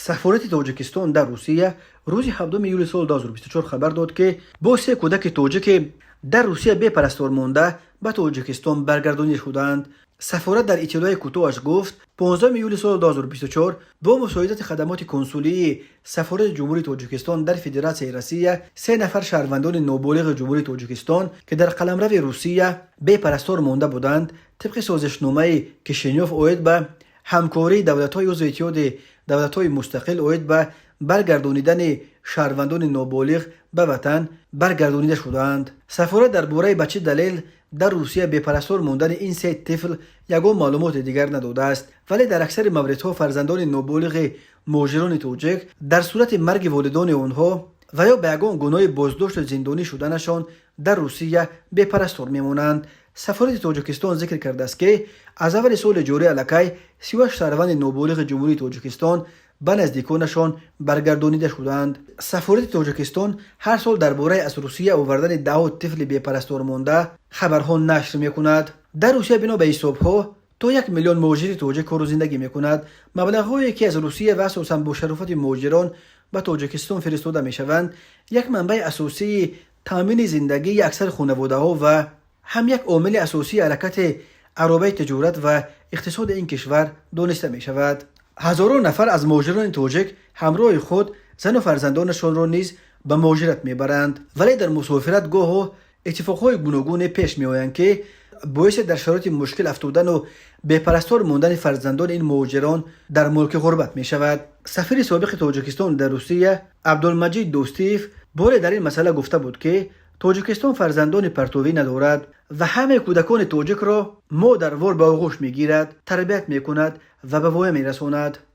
Сафорати Тоҷикистон дар Русия рӯзи 7 июли соли 2024 хабар дод, ки бо се кӯдаки тоҷике дар Русия бепарастор монда ба Тоҷикистон баргардонида шудаанд. Сафорат дар иттилои кӯтоҳаш гуфт: 15 июли соли 2024 бо мусоидати хадамоти консулии Сафорати Ҷумҳурии Тоҷикистон дар Федератсияи Россия се нафар шаҳрвандони ноболиғи Ҷумҳурии Тоҷикистон, ки дар қаламрави Русия бепарастор монда буданд, тибқи созишномаи Кишинёв оид ба ҳамкории давлатҳои узви Иттиҳоди давлатҳои мустақил оид ба баргардонидани шаҳрвандони ноболиғ ба ватан баргардонида шудаанд. Сафорат дар бораи ба чӣ далел дар Русия бепарастор мондани ин се тифл ягон маълумоти дигар надодааст, вале дар аксари мавридҳо фарзандони ноболиғи муҳоҷирони тоҷик дар сурати марги волидони онҳо ва ё ба ягон гуноҳи боздошту зиндонӣ шуданашон дар Русия бепарастор мемонанд. Сафорати Тоҷикистон зикр кардааст, ки аз аввали соли ҷорӣ аллакай 38 шаҳрванди ноболиғи Ҷумҳурии Тоҷикистон ба наздиконашон баргардонида шудаанд. Сафорати Тоҷикистон ҳар сол дар бораи аз Русия овардани даҳо тифли бепарастормонда хабарҳо нашр мекунад. Дар Русия бино ба ҳисобҳо то 1 миллион муҳоҷири тоҷик кору зиндагӣ мекунад. Маблағҳое, ки аз Русия ва асосан бо шарофати муҳоҷирон ба Тоҷикистон фиристода мешаванд, як манбаи асосии таъмини зиндагии аксари хонаводаҳо ва ҳам як омили асосии ҳаракати аробаи тиҷорат ва иқтисоди ин кишвар дониста мешавад. Ҳазорон нафар аз муҳоҷирони тоҷик ҳамроҳи худ зану фарзандонашонро низ ба муҳоҷират мебаранд, вале дар мусофират гоҳо иттифоқҳои гуногуне пеш меоянд, ки боиси дар шароити мушкил афтодану бепарастор мондани фарзандони ин муҳоҷирон дар мулки ғурбат мешавад. Сафири собиқи Тоҷикистон дар Русия Абдулмаҷид Дӯстиев боре дар ин масъала гуфта буд, ки Тоҷикистон фарзандони партовӣ надорад ва ҳамаи кӯдакони тоҷикро модарвор ба оғӯш мегирад, тарбият мекунад ва ба воя мерасонад.